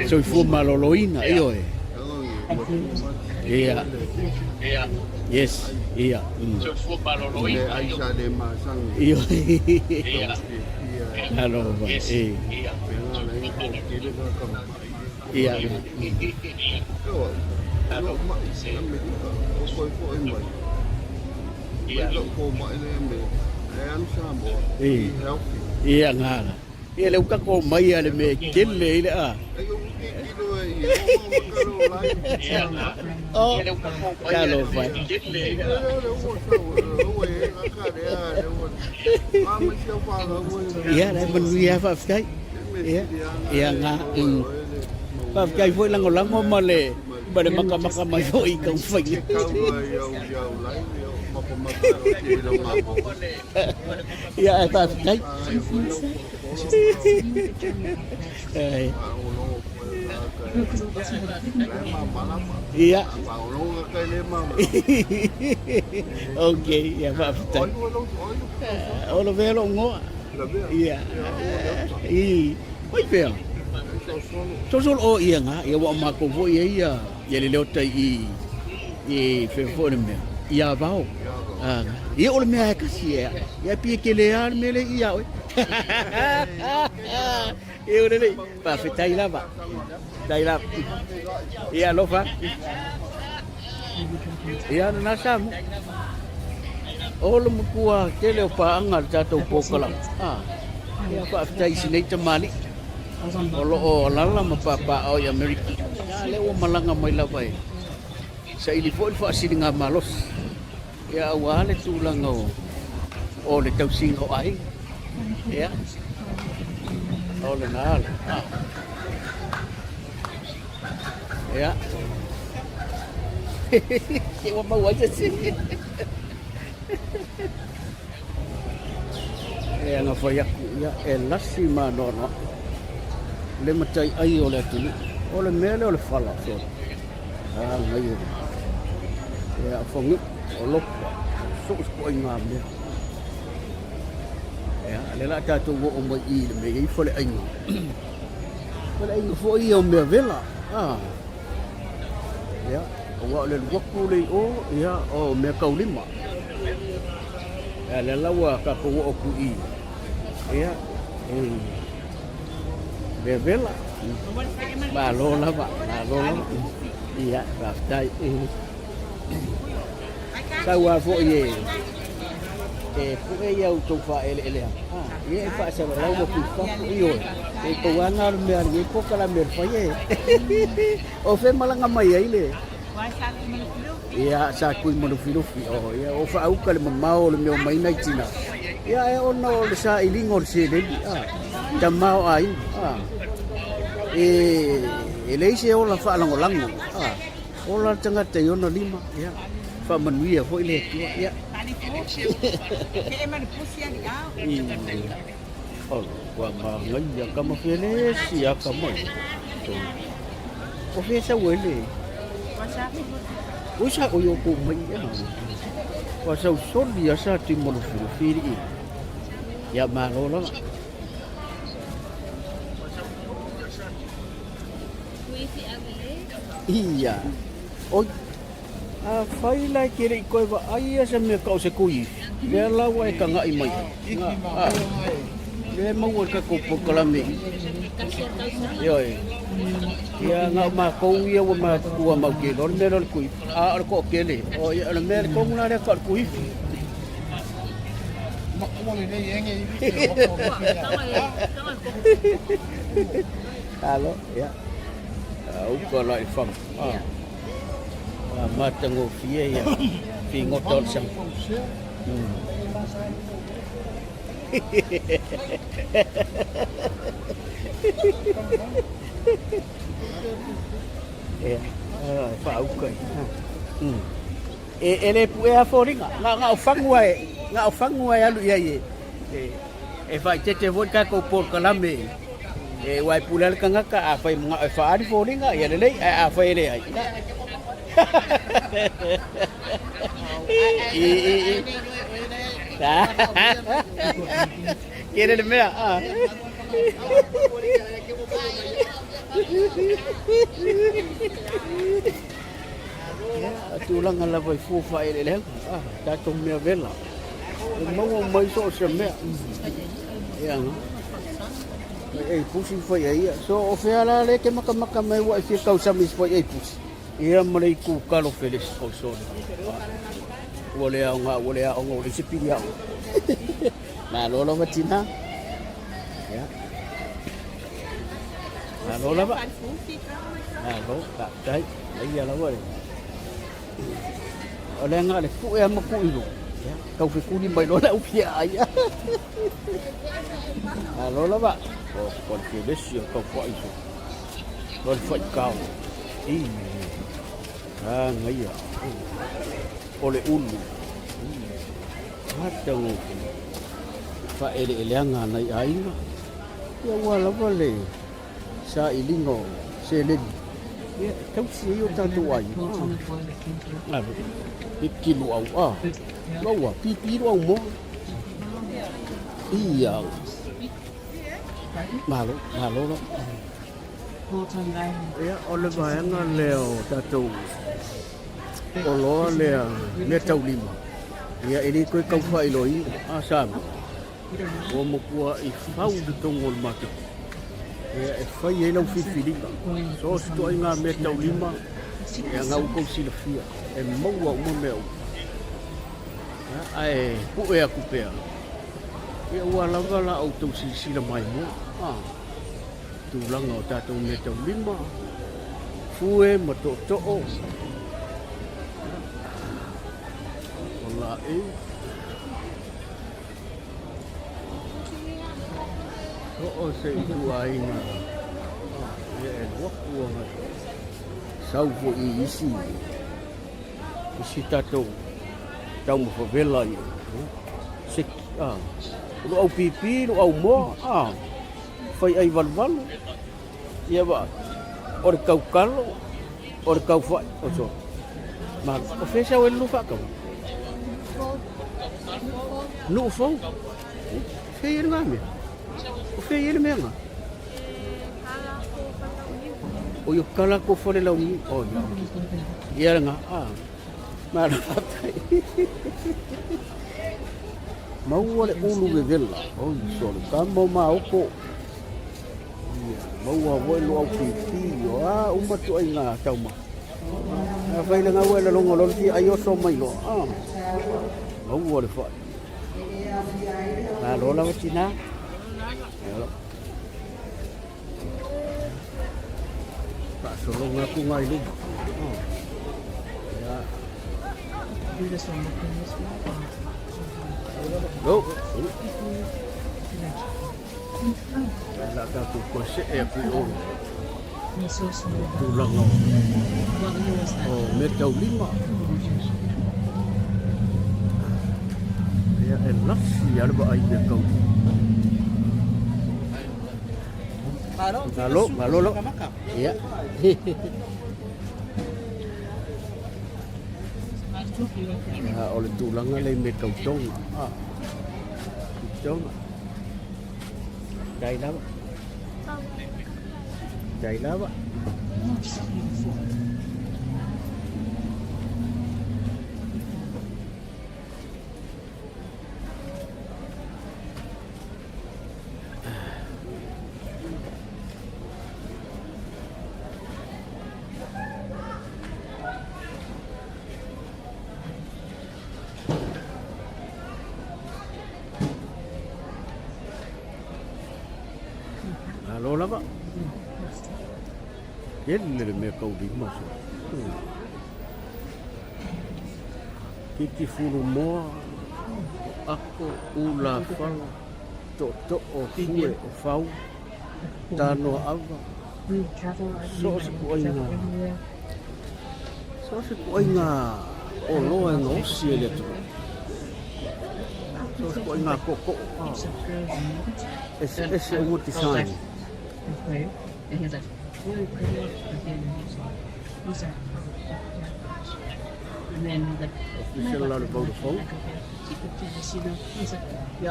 Soifua maloloina, ioe. Ia. Yes. Ia. Ioe. Alofa. E. Ia. Ia ngala. Ia le uka ko mai a le me kele i le a. Oh, talofa. Ia, le manuia faafetai. Ia, ia nga. Faafetai foi lagolago ma le ma le makamaka mai foi i taumafaiga. Ia ae faafetai. Ia. Okay, ia faafetai. O Lavea lou igoa. Ia. I. Oi pea. Sosolo o ia nga, ia ua o makou foi e ia, ia le leota i, i fea foi le mea, i Avao. Ah, ia o le mea e kasi e, ia pia ke le a le mea le i a oe. Ia o le lei, faafetai lava. Tai lava. Ia alofa. Ia na samu. O le matua tele o paaga a le tatou polokalame. Ah, ia faafetai i si nei tamalii o lo o alaala ma papaaao i Amerika. Ia lea ua malaga mai lava e saili foi le faasiligamalosi. Ia aua le tulaga o o le tausiga o aiga. Ia o lena le. Ah. Ia. Ke ua maua ai se isi. E ana fai aku, ia, e lasi ma noanoaʻi le matai ʻai o le atunuu. O le mea lea o le fala, sole. A, ngai e. Ia, o Faguʻu, o Lopa, so o se ituaiga mea. Ia, lea o le a tatou oo mai i i le mea e i ai faleaiga. Faleaiga foi ia o mea vela. A. Ia, aua o le alu atu lea i o, ia, o mea taulima. Ia, lea la ua tatou oo atu i i. Ia, e mea vela. Malo lava, malo lava. Ia, faafetai. Sau lava foi e e pue ia outou faaeleeleaga. Ia e faasalalau atu i fafo, ioe, e pau lava lena o le mea a lenei polokalame e fai e. O fea e malaga mai ai le... Ia, sa tui malufilufi. Oh, ia, o faauka le mamao o le mea o mai nai tina. Ia, e ona o le sailiga o le seleni. Ah, tama o aiga. Ah, e, e leai se ola faalagolago. Ah, Ola le tagata i ona lima, ia, faamanuia foi le Atua, ia. Ua manaia ka mafelesi a ka mai. O fea sau ai le... Oi sa oi o kou mai ia. Ua sau soli a sa ti malufilufi i. Ia malo lava. Ia. Oi. Afai la e te le i koe vaai ia se mea kau se kui. Lea la ua e taga'i mai ai. Iki ma mea e. Lea e maua i le tatou polokalame i i. Ioe. Ia na o matou ia ua matutua matou te iloa le mea lea o le tuifi, a o le toatele, o ia o le mea tonu la lea tau o le tuifi. Alo, ia. A uka la i faga. Ah. A matagofie ia figota o le sami. Ia, faauka i. E, e le puea foliga, na, na o fagua e, na o fagua e alu i ai e, e, e faaeteete foi le tatou polokalame e, aua e pule lava le tagata, afai e manao e faaali foliga, ia lelei, ae afai e leai, ia. I, i, i. Kele le mea. Ah. Ia, tulaga lava i fua faaeleeleaga, ah, tatou mea vela. E maua mai so o se mea. Ia, fai ai pusi, fai ai ia. So, o fea la le ke makamaka mai ua e fia tausami i fai ai pusi. Ia ma le itu kalo felesi o sole. Ua le aoga, ua le aoga, ua leai se pili aoga. Malo lava tina. Ia. Malo lava. Malo, faafetai. Ia lava le. O le aga le pue a maku i luga. Ia, tau fekuli mai loa le au fia ai. Malo lava. O, o le felesi o tau fai so. O le fai kao. I. A ngaia. O le ulu. Matagofie. Faaeleeleaga a nai aiga. Ia ua lava le sailiga o seleni. Ia e tausi ai o tatou aiga. Alo. E kilo au a. Laua, pipi lo au moa. Ia. Malo, malo la. Ia, o le vaega lea o tatou oloa lea meataulima, ia e le toe tau faailoaina a Samoa, ua matuai fau i totonu o le maketi e fai ai lau filifiliga. So o se ituaiga meataulima ia na ua tou silafia e maua uma mea uma. Ae pue atu pea, ia ua lava la outou silasila maimoa tulaga o tatou meataulima, fue ma tootoo, o laei. Oo se ituaiga ia e alu atu agai sau foi i isi isi tatou taumafa vela ia se o lo au pipi lo au moa fai ai valuvalu ia vaai o le taukalo o le taufai o so ma o fea sau ai le lua faatau nuu fou fea i le ngā mea o fea i le mea ngā o yo kala ko fale lau ni o ia ia ngā a ma la fatai maua le ulu vevela oi solo ka mo ma oko Ia, maua foi lo au pipi, o a uma ituaiga taumafa. Afai le gau e lalogo loa le fia ai oso mai loa, a, maua le fai. Malo lava tina. Ia. Faasologa atu ngai luma. Ia. Go. La tatou toe see atu i o tulaga o meataulima. Ia e lasi lava le vaai i meataulima. Malo, malo lo. Ia. Ia, o le tulaga lea i meatautoga. Ah. Tonga. Dai lava. Dai lava. Tele le mea taulima sa. Titi fulu moa, o ako, ula fala, tootoo, fue, o fau, tanoa ava, so o se kuaiga, so o se kuaiga oloa e gaosi e le atunuu. So o se kuaiga tootoo, eseese uma design. Official la le Vodafone. A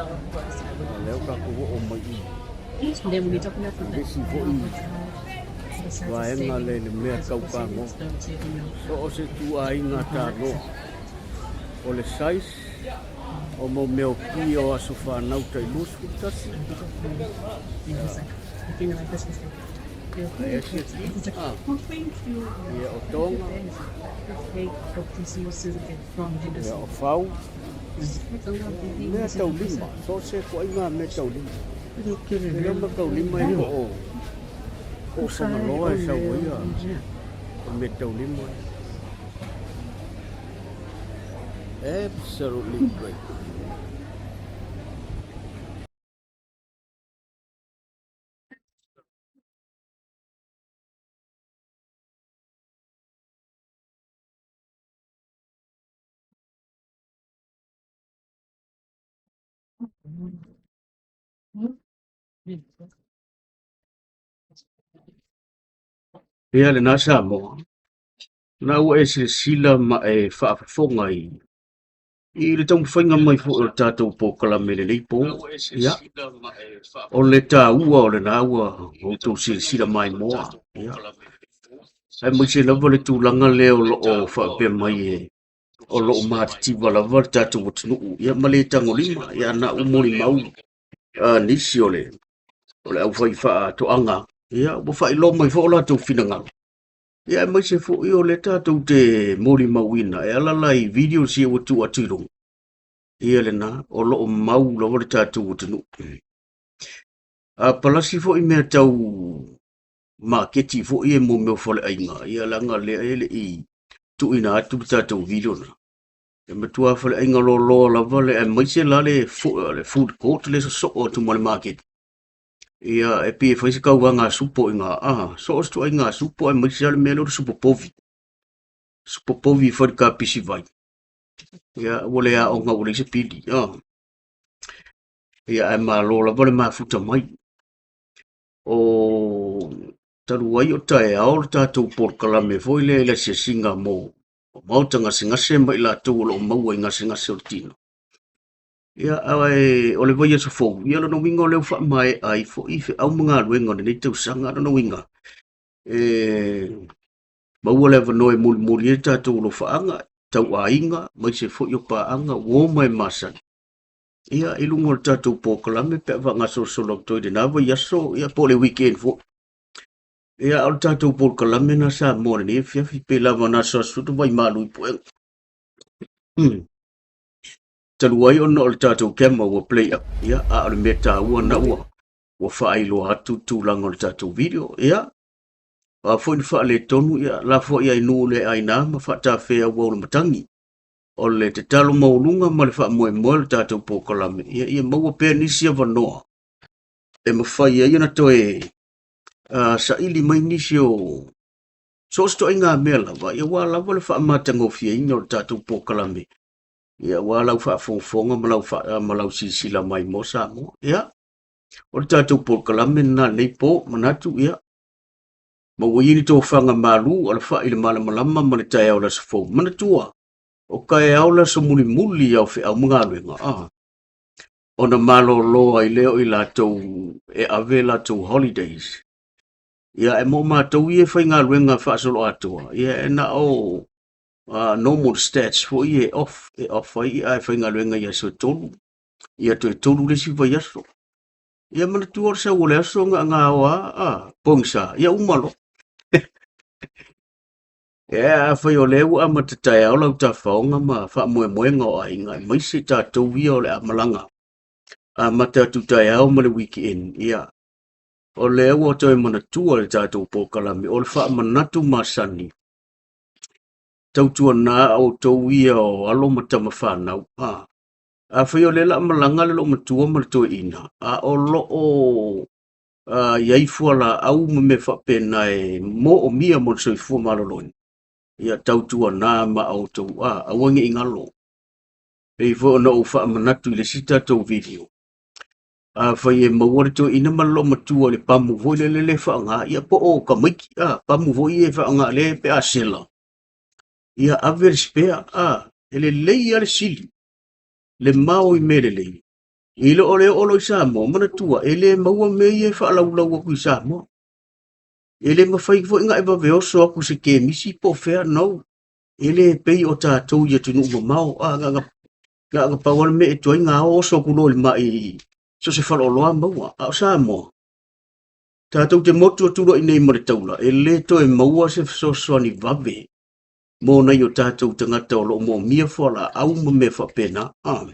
lea ua tatou oo mai i le isi foi vaega lea i le mea tau panoa. So o se ituaiga tanoa. O le size o mau mea o pia o aso fanau tai 21. Aia siaki. Ah. Ia o tonga. Ia o fau. Mea taulima. So se koaiga mea taulima. E leo mea taulima e po o po o Fagaloa e sau ai a o mea taulima. Absolutely great. Ia lena Samoa, na ua e silasila ma e faafofoga i I le taumafaiga mai foi o le tatou polokalame i lenei po, ia, o le taua o lena ua outou silasila maimoa, ia, aemaise lava le tulaga lea o lo o faapea mai e o lo o matitiva lava le tatou atunuu, ia, ma le tagolima, ia, na ou molimau nisi o le o le aufai faatoaga, ia, ua faailoa mai foi o latou finagalo. Ia aemaise foi o lea tatou te molimauina e ala la i videos ia ua tuu atu i luga. Ia lena, o lo o mau lava le tatou atunuu. A palasi foi mea tau maketi foi e mo mea o faleaiga, ia leaga lea e le i tuuina atu le tatou video na. E matua faleaiga loaloa lava le aemaise la le food court le sosoo atu ma le maketi. Ia, e pei e fai se kauaga supo i ngā, ah, so o se tuaiga supo aemaise lava le mea lea o le supo povi. Supo povi e fai i le kapisi vai. Ia, ua le aoga ua leai se pili, ah. Ia, ae malo lava le mafuta mai. O talu ai o taeao le tatou polokalame foi lea i le asiasiga mo maota gasegase ma i latou o lo o maua i gasegase o le tino. Ia, ae o le vaiaso fou, ia lona uiga o lea ua faamaea ai foi feau ma galuega o lenei tausaga. Lona uiga, e maua le avanoa e mulimuli ai tatou alofaaga, tau aiga, aemaise foi o paaga, uo ma e masani. Ia, i luga o le tatou polokalame pe a faagasolosolo atu ai i lena vaiaso, ia po o le weekend foi. Ia, o le tatou polokalame lena Samoa i lenei afiafi, pe lava na asoaso atu vaimalu i puega. Talu ai ona o le tatou camera ua play up, ia, a o le mea taua na ua, ua faailoa atu le tulaga o le tatou video, ia, o a foi ni faaletonu, ia, la foi ai nuu le aina ma faatafea ua o le matagi. O le tatalo maualuga ma le faamoemoe o le tatou polokalame, ia, ia maua pea nisi avanoa e mafai ai ona toe saili mai nisi o so o se ituaiga mea lava, ia aua lava le faamatagofieina o le tatou polokalame, ia aua lau faafogafoga ma lau, ma lau silasila mai mo Samoa. Ia, o le tatou polokalame lena lenei po, manatu, ia, maua ia ni tofaga malu, alafai i le malamalama ma le taeao o le aso fou. Manatua, o taeao le aso mulimuli ia o feau ma galuega, ona malolo ai lea o i latou e ave latou holidays. Ia, e mo matou ia e faigaluega faasoloatoa, ia e na o normal stats foi e off, e off ai ae faigaluega i aso e tolu, ia toe tolu le isi vaiaso. Ia manatua o le sau o le aso gaoa pogisa, ia uma loa. Ia, afai o lea ua amata taeao lau tafaoga ma faamoemoega o aiga, aemaise tatou ia o le a malaga amata atu taeao ma le weekend, ia. O lea ua toe manatua le tatou polokalame o le faamanatu masani. Tautuana outou ia o alo ma tama fanau. A, afai o lea la malaga le loomatua ma le toeaina, a o loo i ai fualaau ma mea faapena e moomia mo le soifua maloloina, ia tautuana ma outou, a, aua ne i galo. Pei foi ona ou faamanatu i le isi tatou video, afai e maua le toeaina ma le loomatua i le pamu foi lele le faaaoga, ia po o tamaiti, a, pamu foi ia e faaaoga lea pe a sela, ia ave le spare, a, e lelei lava le sili le mao i mea lelei. I lo o le oo loa i Samoa, manatua e le maua mea ia e faalaulau atu i Samoa. E le mafai foi ona e vave oso atu i se kemisi po o fea, no. E le pei o tatou i atunuu mamao, a, na ona, na ona pau lava le mea e tuai ona ao oso atu loa i le mai so o se faleoloa maua. A o Samoa, tatou te motu atu loa i inei ma le taula, e le toe maua se fesoasoani vave mo nai o tatou tagata o lo o moomia fualaau ma mea faapena. A.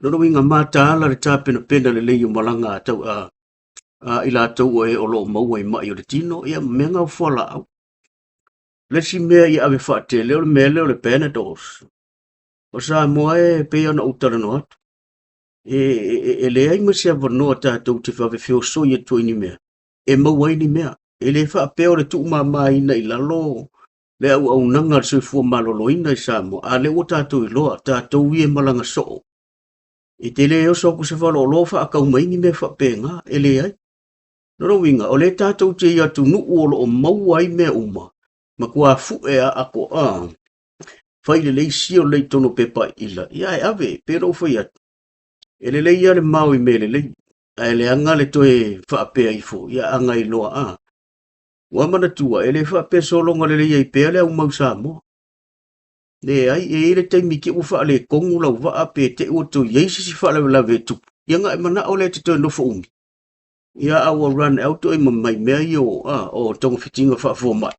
Lona uiga, mataala le tapenapena lelei o malaga a tau, a, a i latou o e o lo o maua i mai o le tino, ia ma mea na o fualaau. Le isi mea ia ave faatele o le mea lea o le Panadols. O Samoa e pei ona ou talanoa atu, e, e, e leai ma se avanoa tatou te vave feosoi atu ai ni mea, e maua ai ni mea. E le faapea o le tuumamaina i lalo le auaunaga a le soifua maloloina i Samoa, a lea ua tatou iloa, tatou ia e malaga soo. E te le oso atu se faleoloa faatau mai ni mea faapena, e leai. Lona uiga, o lea tatou te i atunuu o lo o maua ai mea uma, matua fue a atoa, fai lelei sio lelei i totonu o pepa ila, ia ae ave, pei ona ou fai atu, e lelei lava le mao i mea lelei, ae leaga le toe faapea ifo, ia ana iloa a. Ua manatua, e le faapea sologa lelei ai pea le aumau Samoa. Leai, e i ai le taimi te i ua faaletonu lau vaa pe te i ua toe i ai se isi faalavelave e tupu, ia ona e manao lea e te toe nofo umi. Ia a ua run out oe ma mai mea ia o, a, o togafitiga faafomai.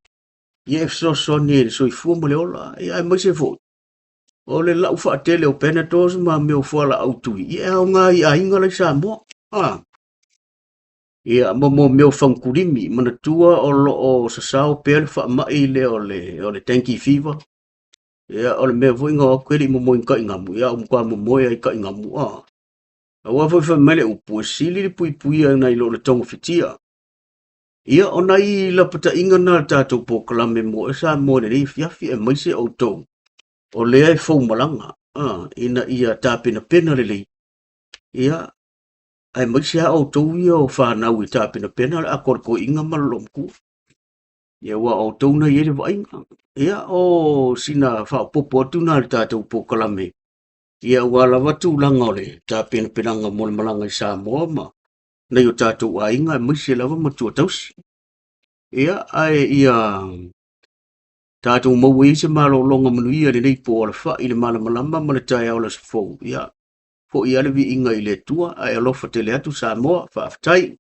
Ia e fesoasoani ai i le soifua ma le ola, ia aemaise foi o le lau faatele o Panadols ma mea o fualaau tui, ia e aoga i aiga la i Samoa. A. Ia, ma mo mea o fagutulimi, manatua o lo o sasao pea le faamai lea o le, o le dengue fever. Ia, o le mea foi na o atu e le i momoe ni taʻigamu, ia, a ua matua momoe lava i taʻigamu, a. Aua foi fai mai le upu, e sili le puipuia nai lo le togafitia. Ia, o nai lapataiga na a le tatou polokalame mo Samoa i lenei afiafi, aemaise outou o lea e fou malaga, a, ina ia tapenapena lelei. Ia, aemaise lava outou ia o fanau e tapenapena le ato a le toeaina ma le loomatua. Ia, aua o outou na i ai le vaaiga. Ia, o sina faaopoopo atu na a le tatou polokalame. Ia, aua lava tulaga o le tapenapenaga mo le malaga i Samoa ma nai o tatou aiga, aemaise lava matua tausi. Ia, ae ia tatou maua ai se malologa manuia i lenei po alafai i le malamalama ma le taeao o le aso fou. Ia, foi lava le viiga i le Atua, ae alofa tele atu Samoa. Faafetai.